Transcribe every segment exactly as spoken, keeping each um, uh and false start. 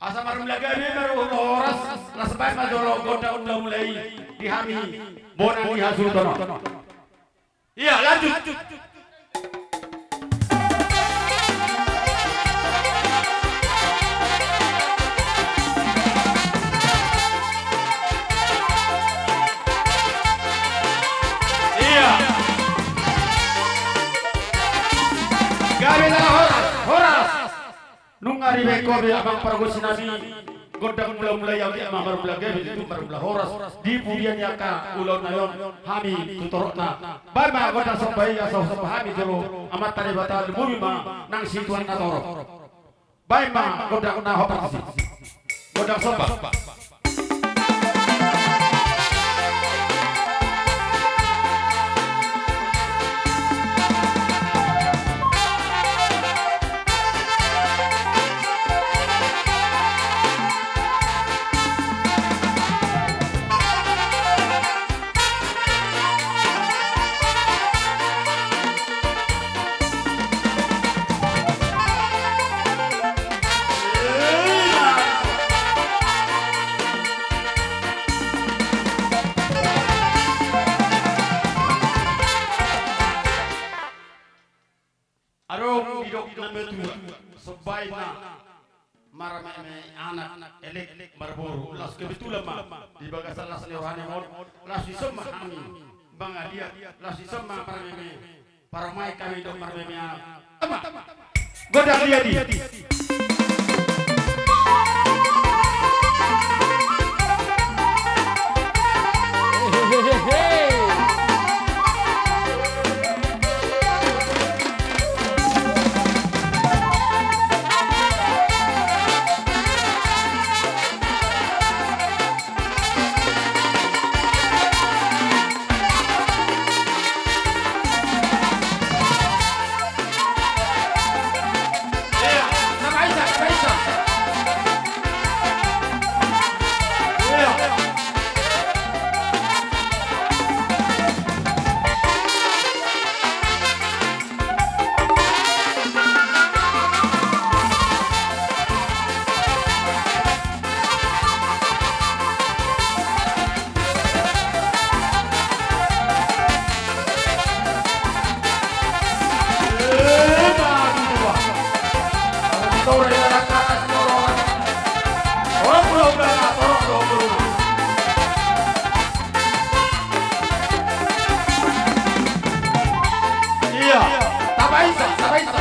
Asa marmula gabe, marmula horas, las baen ma jolo gondang mula-mula i di hami bona ni hasuhuton on. Iya, lanjut. Iya. Gabe na horas, horas. Nunga dibaen ho be amang pargonsi nami gondang mula-mula i, agia ma marmula gabe, tung marmula horas di pudian ni angka ulaon na on hami tu torop na. Baen ma gondang somba i asa husomba hami jolo Amanta Debata, lumobi ma nang situan na torop. Baen ma gondang na hombar tusi. Gondang somba. Adong didok na matua, somba i ma marmeme anak, elek marboru. Laos kebetulan ma di bagasan las ni rohana on, laos dison ma hami mangaliat, laos dison ma marmeme. Parumaen hami dohot marmeme anak. Tama. Gondang liat i. Iya, tabaisa, tabaisa.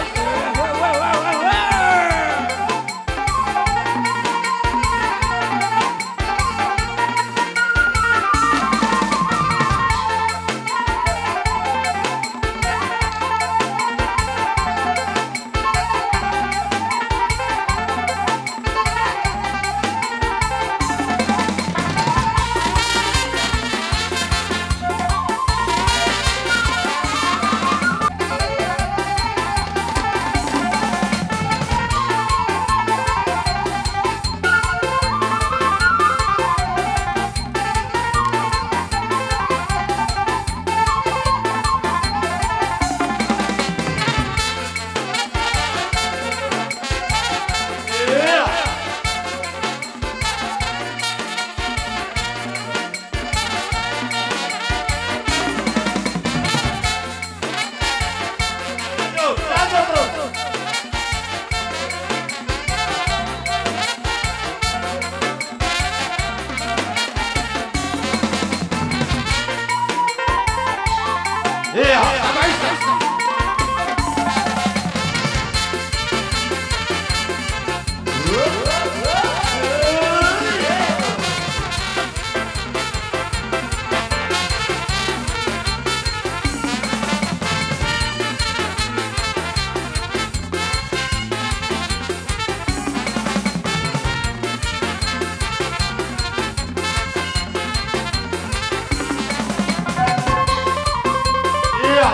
Iya,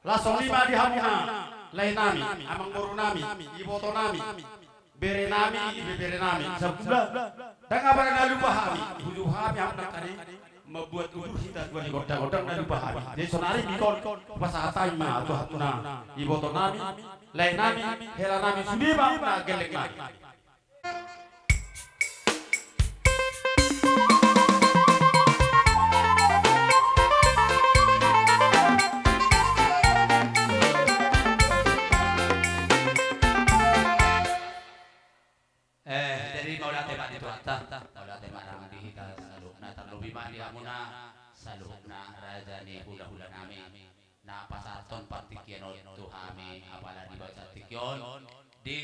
Laos songon i ma di hamuna, lae nami, amangboru nami, iboto nami, bere nami, ibebere nami, sabula. Ndang adong na lupa hami, huhujaha hami hamuna kari, mambuat udur hita dua ni gondang-gondang na lupa hami. Jadi sonari ingkon pasahat hami ma tu hamuna, iboto nami, lae nami, hela nami, sude ma hamuna gelleng nami. Eh, jadi mauliate ma di Tuhanta, mauliate ma nang di hita saluhutna, tarlobi ma di hamuna saluhutna raja ni hulahula nami. Na pasahathon partingkian on tu hami, apala di bagasan tingki on, di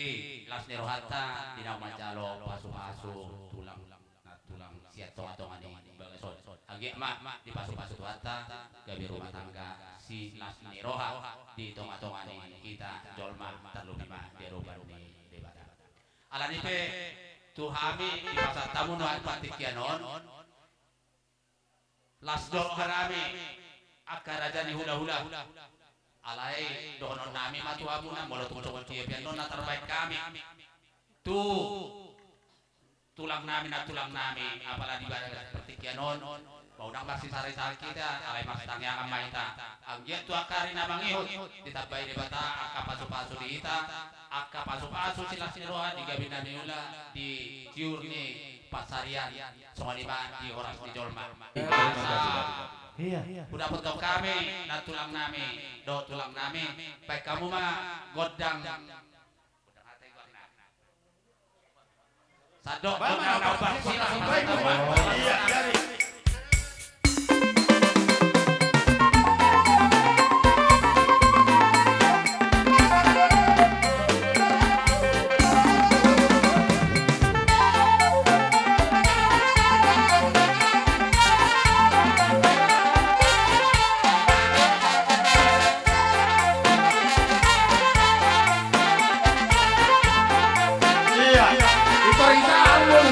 las ni rohanta, di na manjalo pasupasu tulang, na tulang sian tongatonga ni bagas on. Anggiat ma dipasupasu Tuhanta, gabe rumah tangga, silas ni roha di tongatonga ni hita jolma, tarlobi ma di adopan ni Debata. Alani i pe tu hami dipasahat hamu nuaeng partingkian on, las do roha nami, angka raja ni hulahula. Alai dohonon nami ma tu hamuna, molo tung songon dia pe annon na tarbahen hami tu tulang nami, na tulang nami, apala di bagasan partingkian on, ba unang marsisaritaan hita, alai marsitangiangan ma hita. Anggiat tu angka ari na mangihut, ditambai Debata angka pasupasu di hita, angka pasupasu silas ni roha di gabe na niula, di tiur ni pansarian, songon i ma di horas ni jolma. Asa hudapothon hami na tulang nami dohot tulang nami, bahen hamu ma gondang. Sandok gondang na umbahen silas. Iya, jadi. Iya, itu Risa Alun.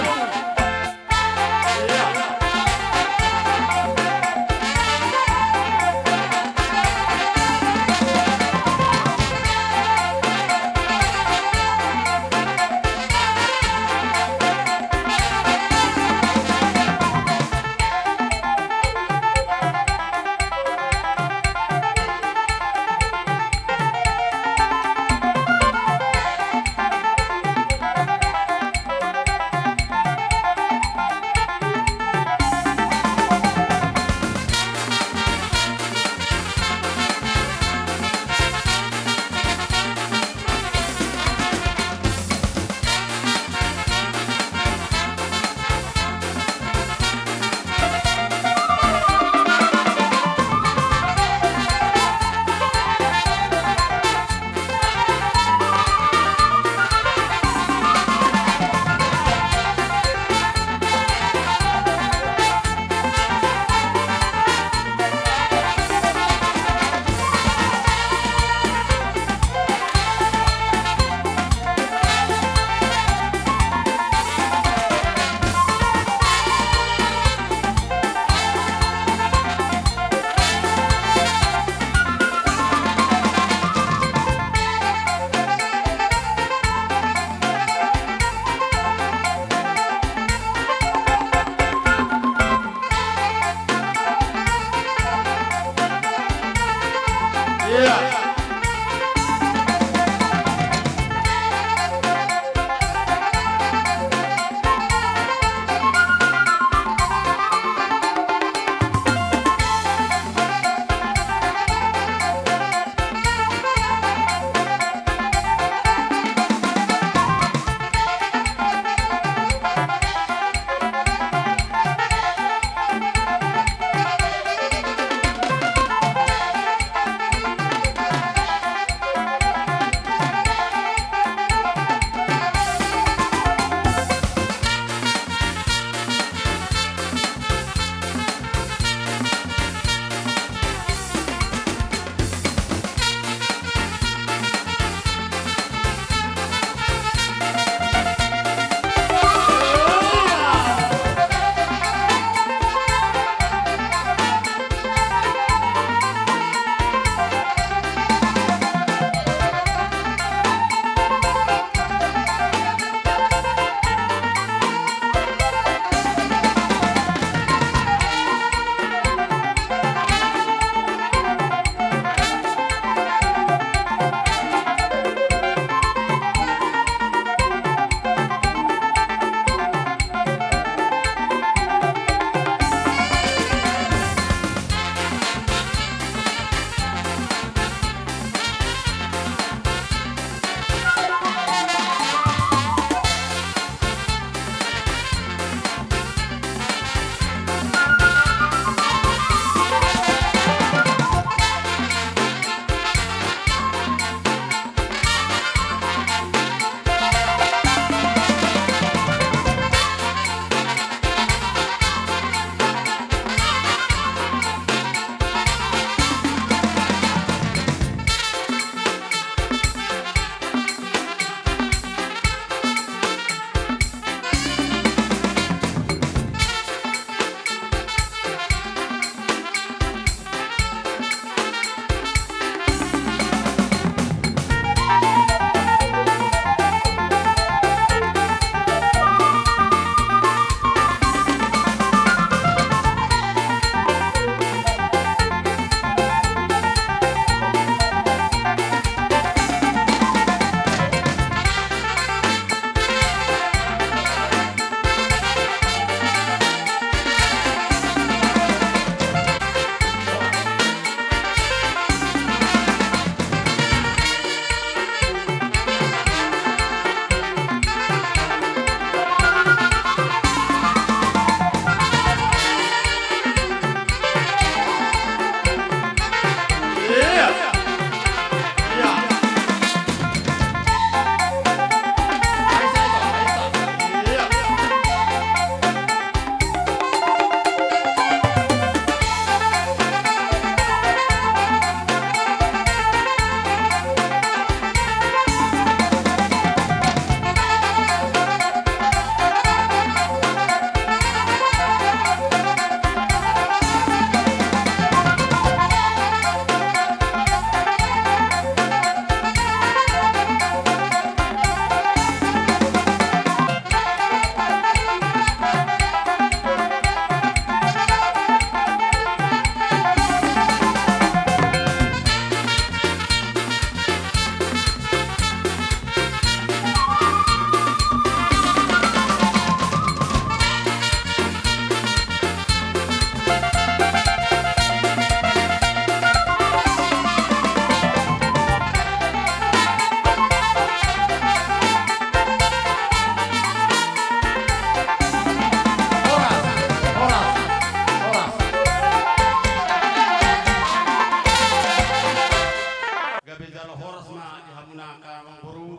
Jalo horas ma di hamuna angka amangboru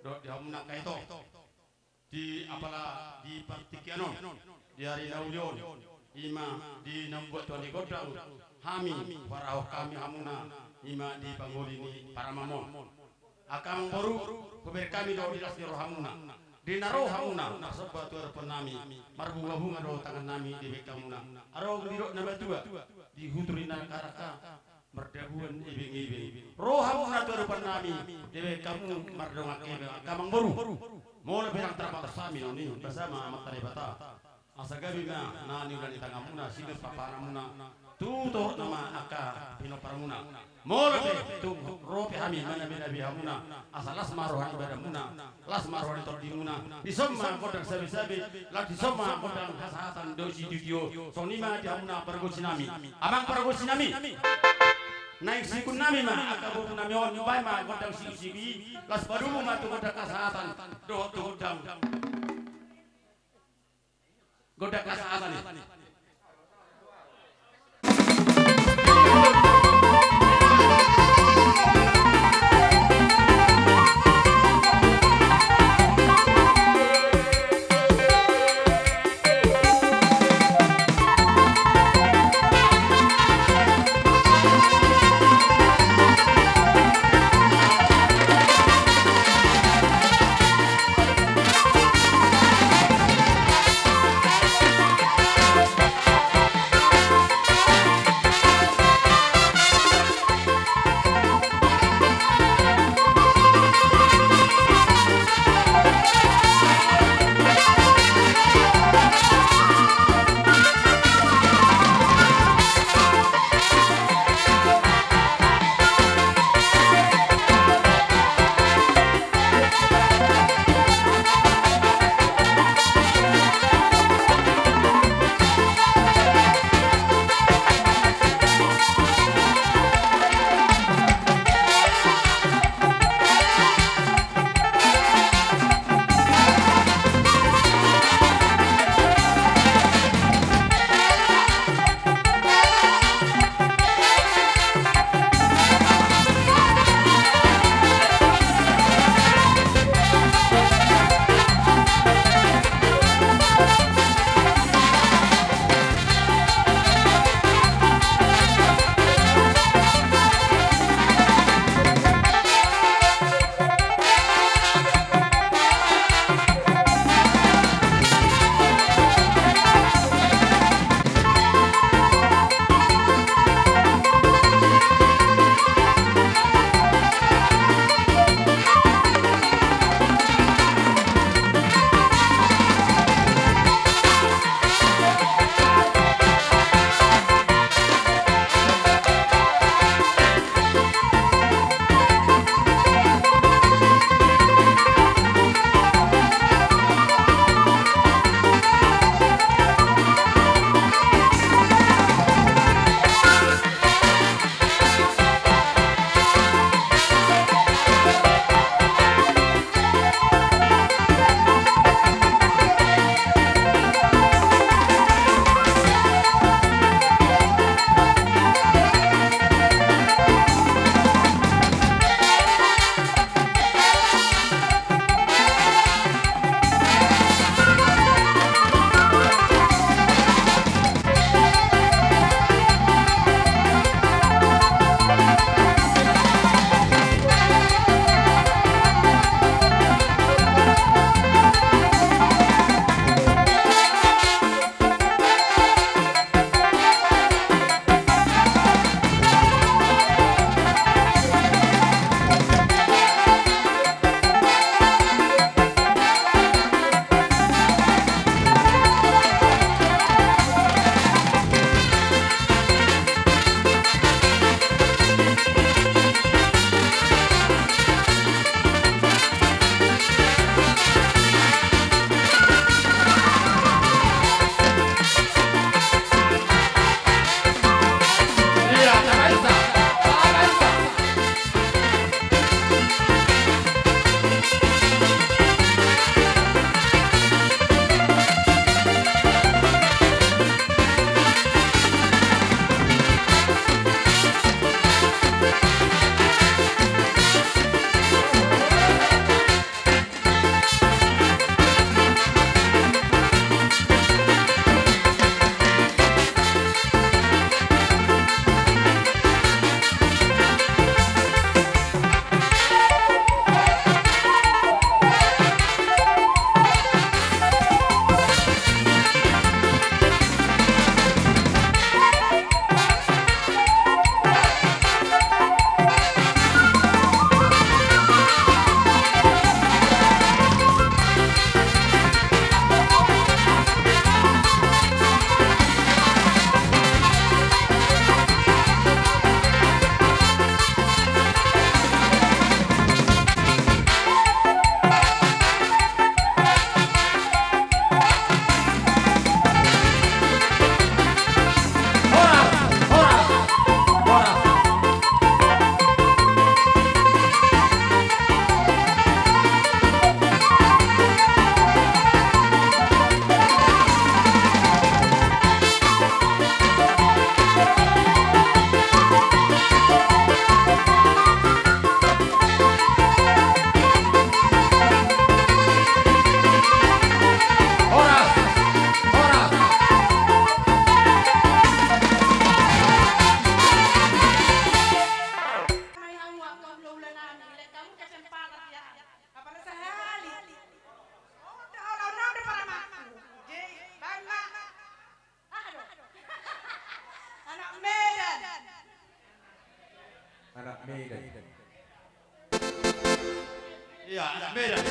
dohot di hamuna angka ito. Di apala di partingkian on, di ari na uli on, i ma di na mambuat tua ni gondang, hami huparahon hami hamuna, i ma di pangoli ni paramam on. Angka amangboru, hubereng hami do di las ni rohamuna, di na ro hamuna marsomba tu adopan nami, marbungabunga do tangan nami dibahen hamuna. Adong didok na matua, di hutu ni na karaka, mardabuan ibengibeng. Ro hamuna tu adopan nami, dibahen hamu mardongan hebe. Angka amangboru, molo pe ndang tarbatos hami, nunga nian basa ma Amanta Debata. Asa gabe ma na niula ni tanganmuna, sidung pahananmuna, tu tohutna ma angka pinomparmuna. Molo pe tung ro pe hami manabenabe hamuna, asa las ma roha ni badanmuna, las ma roha ni tondimuna. Dison ma gondang sabesabe, laos dison ma gondang hasahatan dohot sitio. Songon i ma di hamuna pargonsi nami. Amang pargonsi nami, naeng siukun nami ma angka boru nami on, baen ma gondang siuksiuksi, laos padomu ma tu gondang hasahatan dohot tu gondang, gondang hasahatan i. Medan. Iya, anak Medan.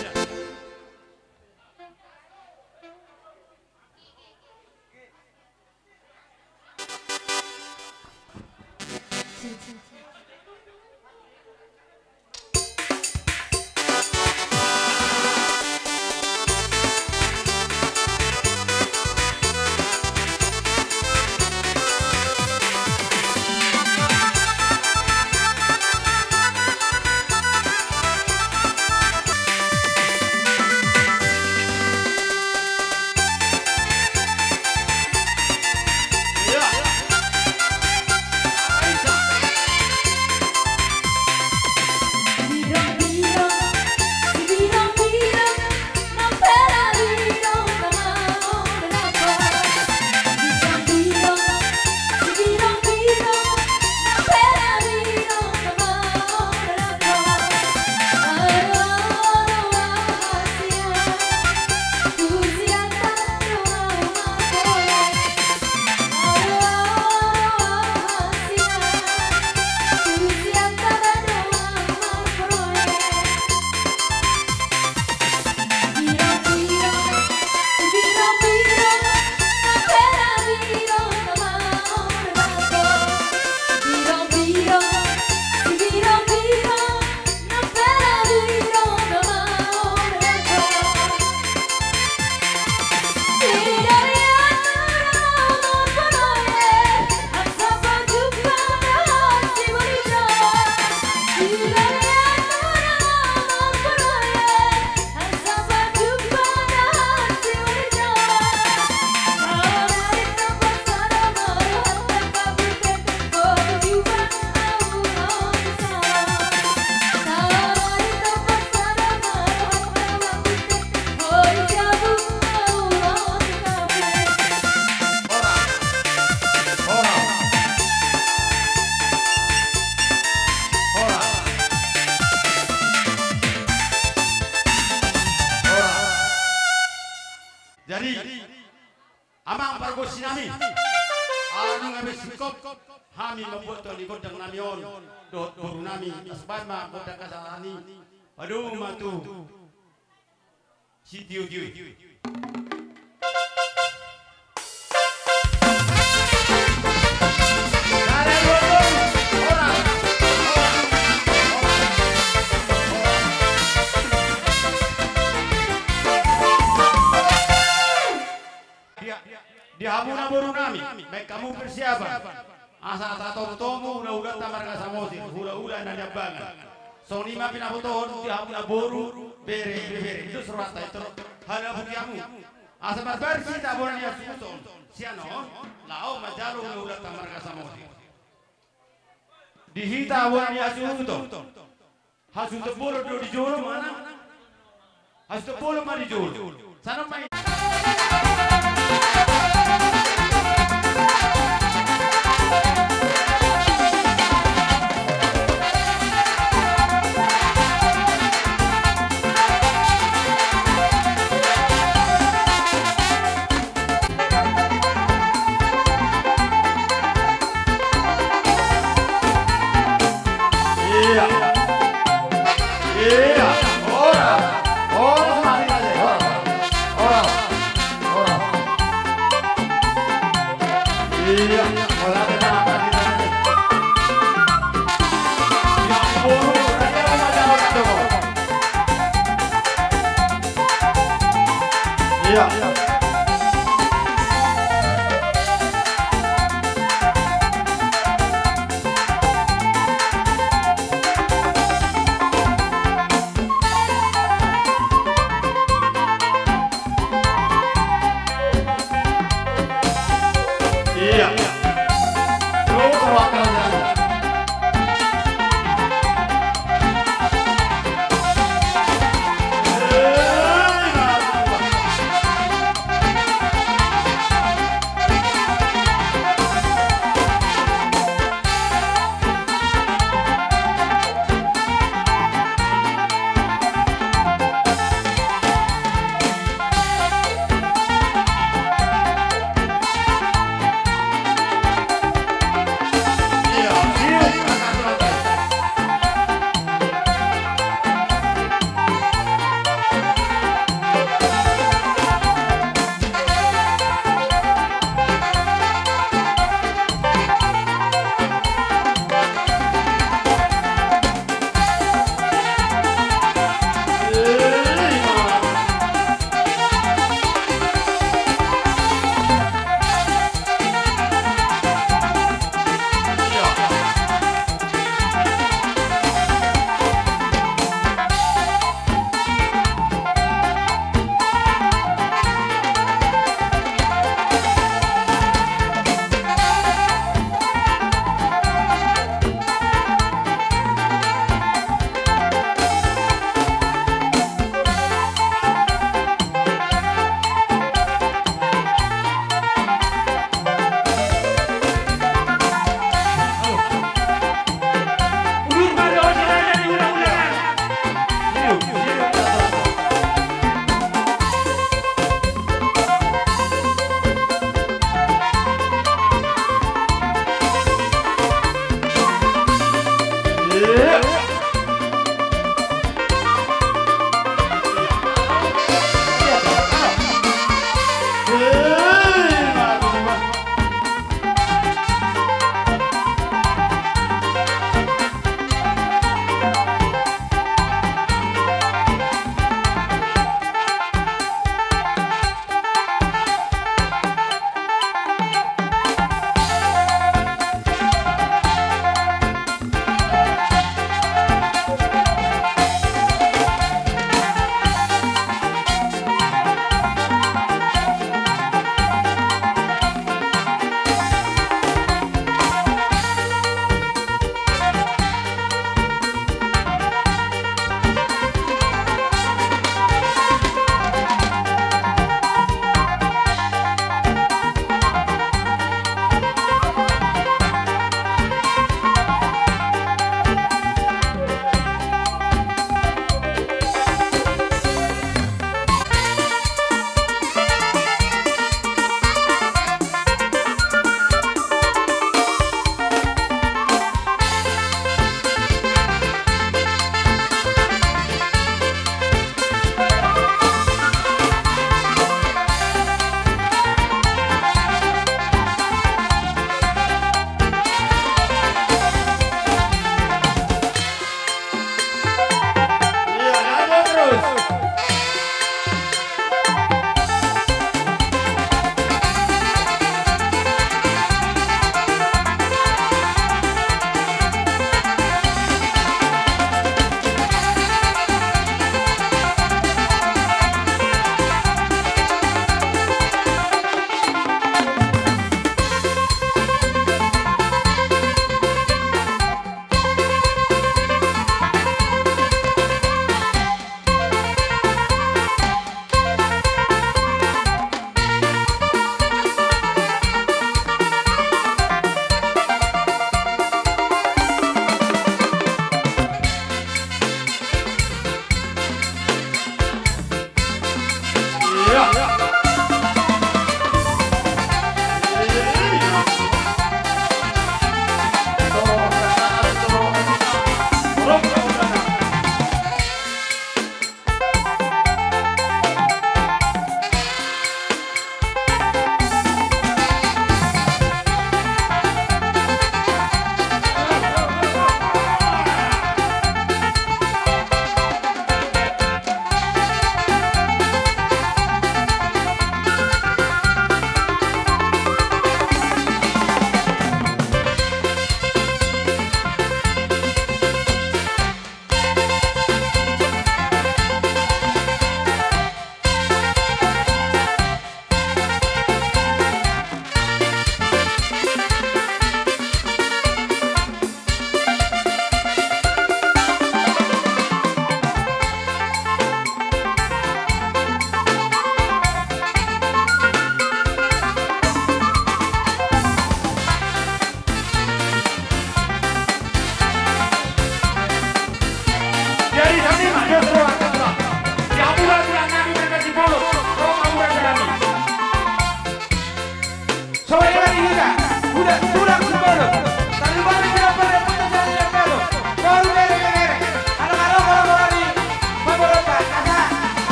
Jadi, amang pargonsi nami, ala nunga be singkop hami mambuat tu gondang nami on dohot boru nami, asa baen ma gondang hasahatan i, padomu ma tu sitiotio i. Di, di hamuna boru nami, baen hamu persiapan. Asa tatomu-tomu hulahulanta marga Samosir, hulahula na niambangan. Songon i ma pinabotohon di hamuna boru, bere, ibebere. Dos rohanta i, tong halabuhi hamu. Asa marbaris hita bona ni hasuhuton sian on, laho manjalo hulahulanta marga Samosir. Di hita bona ni hasuhuton. Hasuhuton bolon do di jolo, manang? Hasuhuton bolon ma di jolo. Sanon ma i. Iya. Iya. Ora. Ora, ora. Ora. Ora. Iya. Ora. Iya.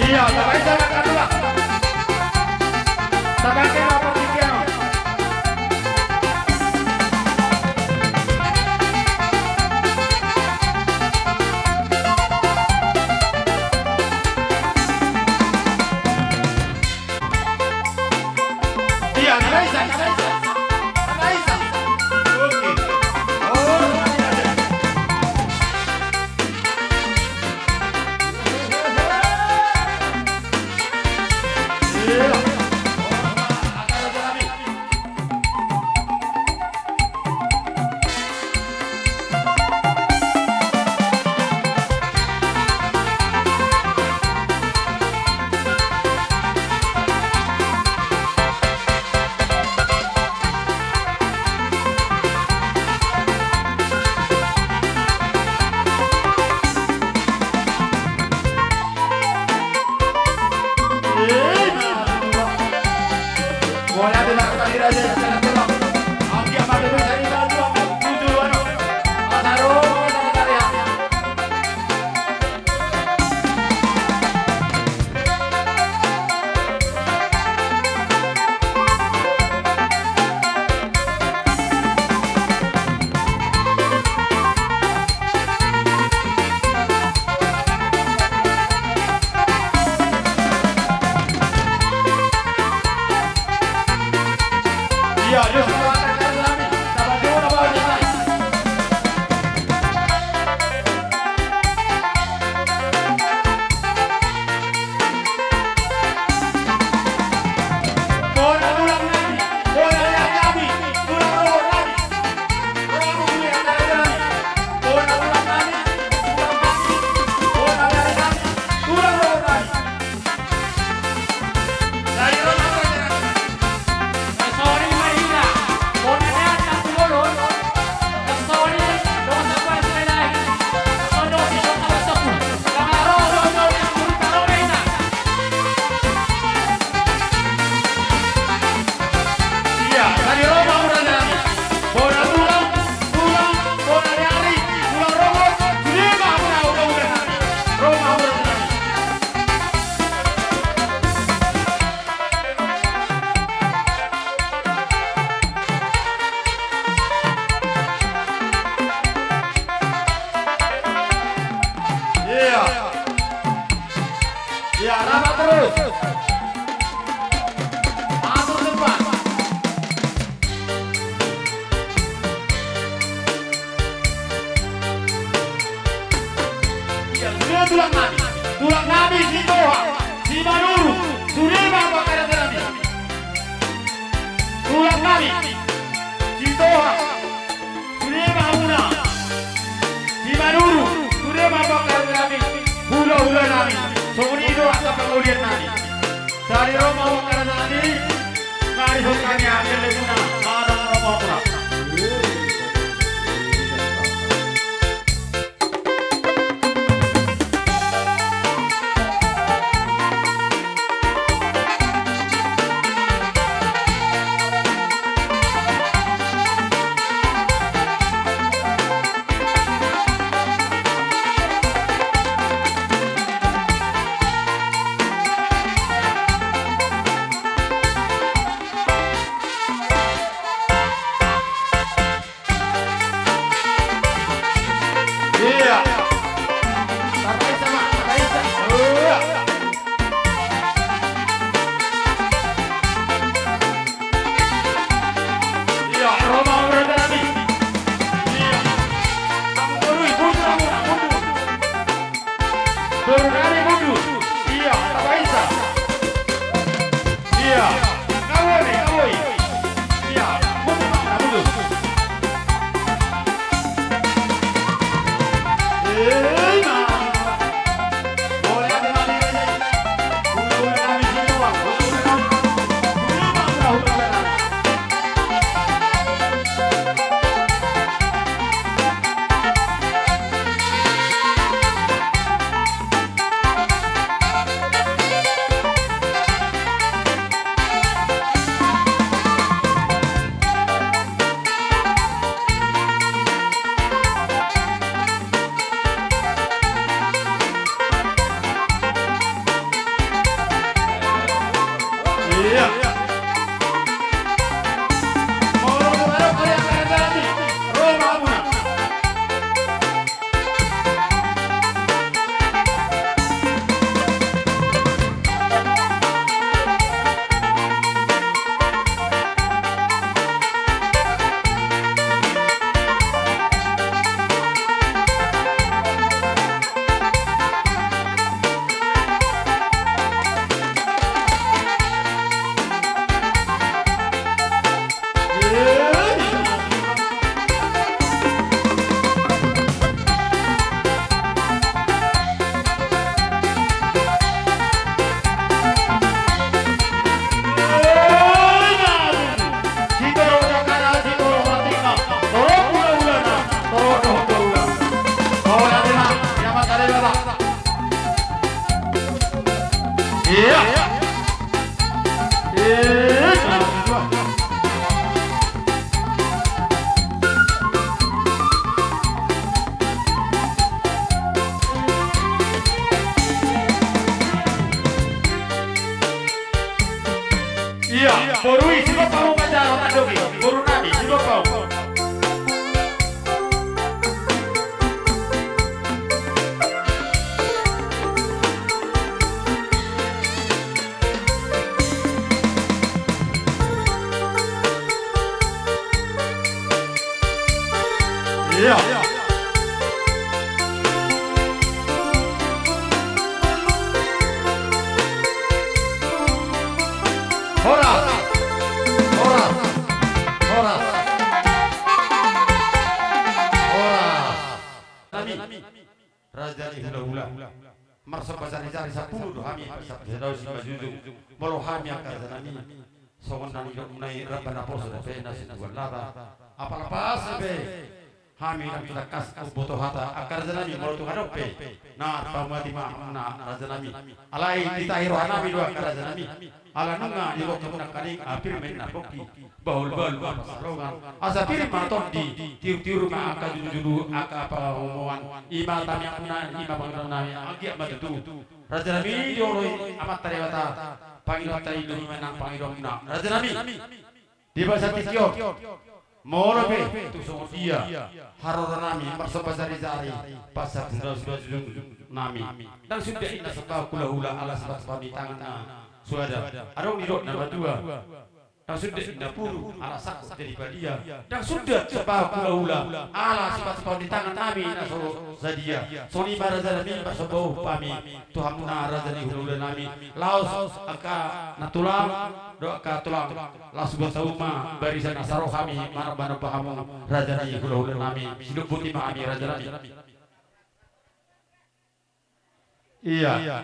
Iya, tapaisa ma angka tulang. Tapaisa ma partingkian on. Iya, tapaisa, tapaisa. Tapaisa. Oke. Oh, iya, iya. Iya. Iya, rapat terus. Atur depan. Iya, sude tulang nami. Tulang nami Sitoha, Simanurung, sude ma pangkataion nami. Tulang nami Sitoha, sude ma hamuna. Simanurung, sude ma pangkataion nami. Hulahula nami, songon i do angka pangolian nami. Sari ro ma pangkataion nami. Mari songon i angka lemuna, mana ro ma pura. Iya. Tapaisa ma, tapaisa. Iya. Iya, ro ma, ro ma, ro ma. Iya. Mundur, mundur, mundur. Boru nami mundur. Iya, tapaisa. Iya. Nga boi, nga boi. Iya. Mundur, mundur. Eh, na. Iya. Iya. Iya, boru i, sigompa hamu manjalo, tandok i, boru nami, sigompa hamu. Iya. Horas. Horas. Horas. Horas. Nami. Raja ni hulahula. Marsomba jarijari sampulu do hami, pasahat tu sadao simanjujung. Molo hami angka raja nami, songon na nidokmuna i, ramba naposo dope na sinuan lata. Apala pas dope hami, ndang tangkas umboto hata angka raja nami, molo tung adong pe na tarpamati ma hamuna raja nami. Alai ditahi roha nami do angka raja nami. Ala nunga diboto nangkaning, ah, pir ma ninna pongki, bahulbahul ma pansalongan, asa pir ma tondi, tiurtiur ma angka jujulu, angka pangomoan, i ma tangiangmuna, i ma pangidoannami, anggiat ma tutu. Raja nami, dioloi Amanta Debata, pangidoanta i do ma nang pangidoanmuna. Raja nami, di bagasan tingki on, molo pe tung songon dia haroro nami marsomba jarijari, pasahat tu sadao simanjujung nami, ndang suda ninna sombahon hulahula ala sipatupaon ni tangan na so ada. Adong nidok na matua, ndang suda ninna puru ala sangkot jadi badia. Ndang suda sombahon hulahula ala sipatupaon ni tangan nami na so sadia. Songon i ma raja nami, marsomba uhum hami tu hamuna raja ni hulahula nami. Laos angka nantulang dohot angka tulang, laos huboan hamu ma barisan asa ro hami manomba-nomba hamu raja ni hulahula nami. Sidok boti ma hami raja nami. Iya.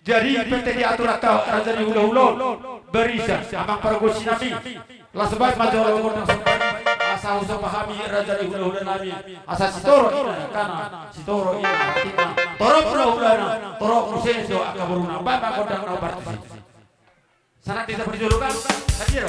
Jadi, pete diatur angka raja ni hulahula on, barisan, amang pargonsi nami. Laos baen ma jolo gondang somba, asa husomba hami raja ni hulahula nami. Asa sitoro ninna angkana, sitoro ninna ratinna, torop hulahulana, torop muse do angka boruna. Baen ma gondang na hombar tusi. Sanak dita parjolo kan, hadir.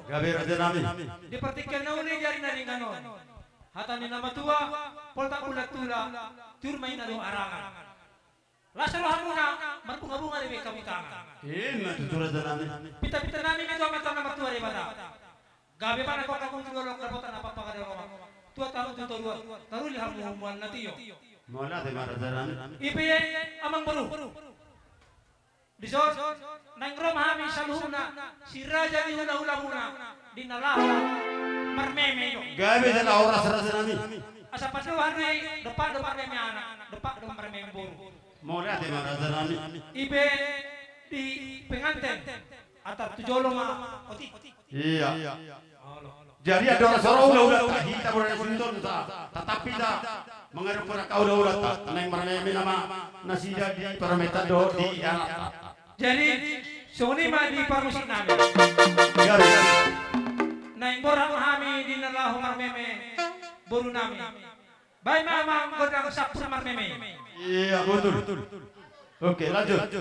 Gabe raja nami. Di partingkian na uli jari na ringan on. Hata ni na matua, poltak ulat tula, tiur ma ina do arangan. Las rohamuna, marbungabunga dope hamu tangan. Ima tutu raja nami. Pintapinta nami ma tu Amanta na martua Debata. Gabe ma na gok agung tu dolok, dapotan na papaga daroa. Tua tahu tu toruan, taruli hamu humuan na tio. Mauliate ma raja nami. I pe amangboru. Dison, naeng ro ma hami saluhutna, si raja ni hulahulamuna, di na laho marmeme i do. Gabe jala horas raja nami. Asa pandohan do i, dompak do marmeme anak, dompak do marmeme boru. Mauliate ma raja nami. I pe di penganten, antar tu jolo ma otik. Ia. Jadi andorang so ro hulahulanta, hita boru ni Suliton, ta, tatap hita mangadop tu angka hulahulanta, naeng marmeme nama nasida di parumaenta dohot di anakta. Jadi songon i ma di parmusik nami. Jadi naeng borhat ma hami di na laho marmeme boru nami. Baen ma amang gondang sampur marmeme. Ia, betul. Oke, lanjut.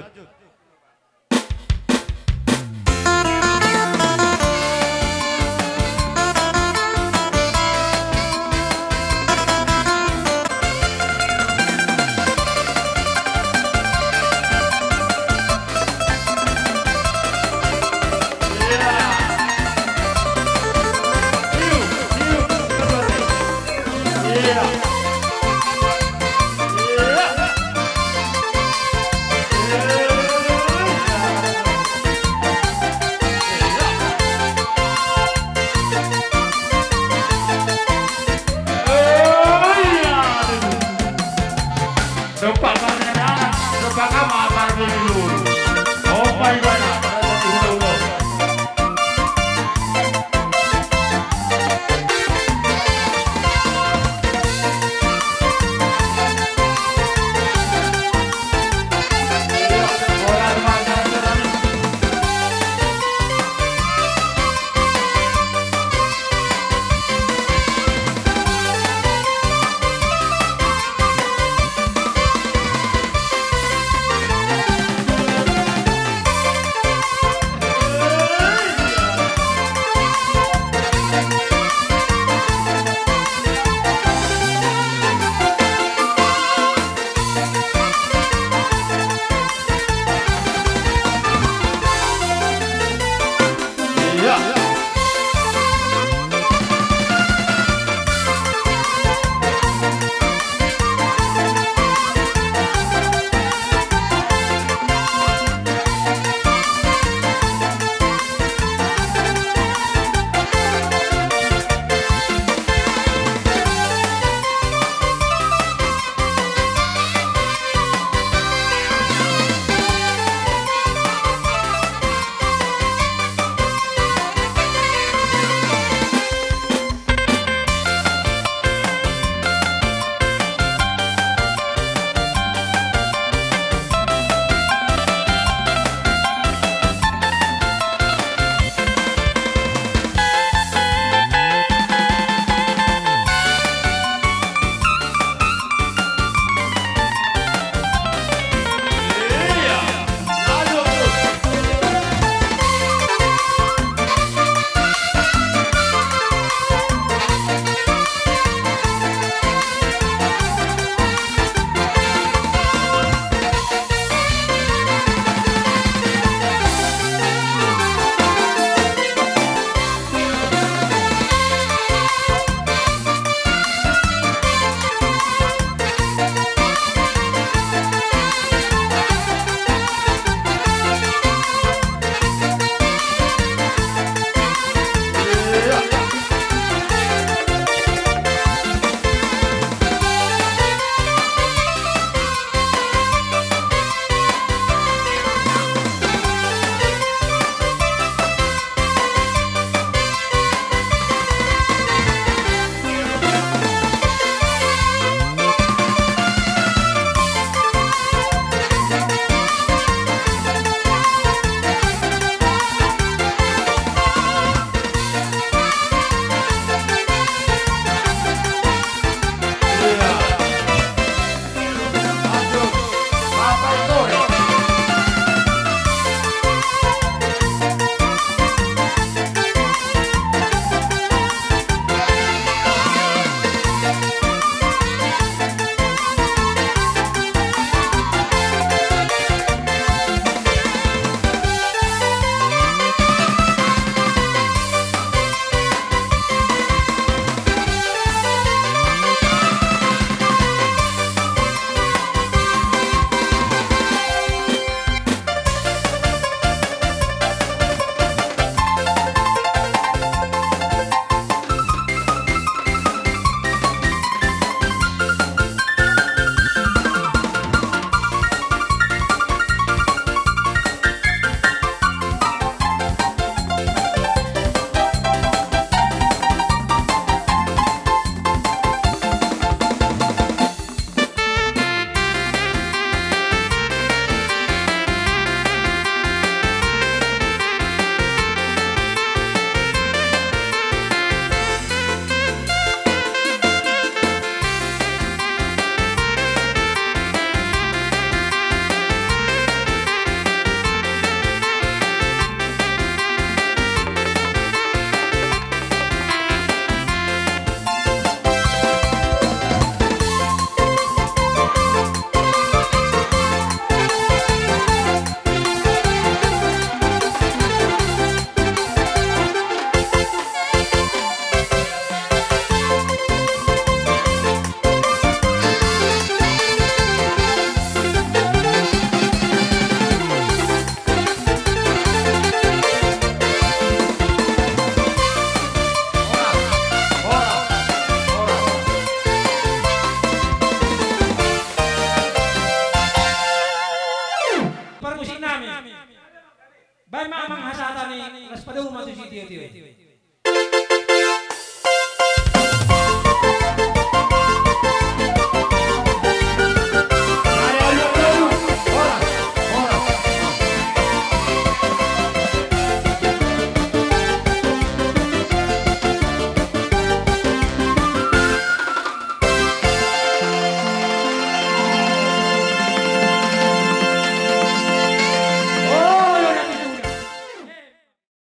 Memang hasahatan i, las padomu ma tu sitiotio i.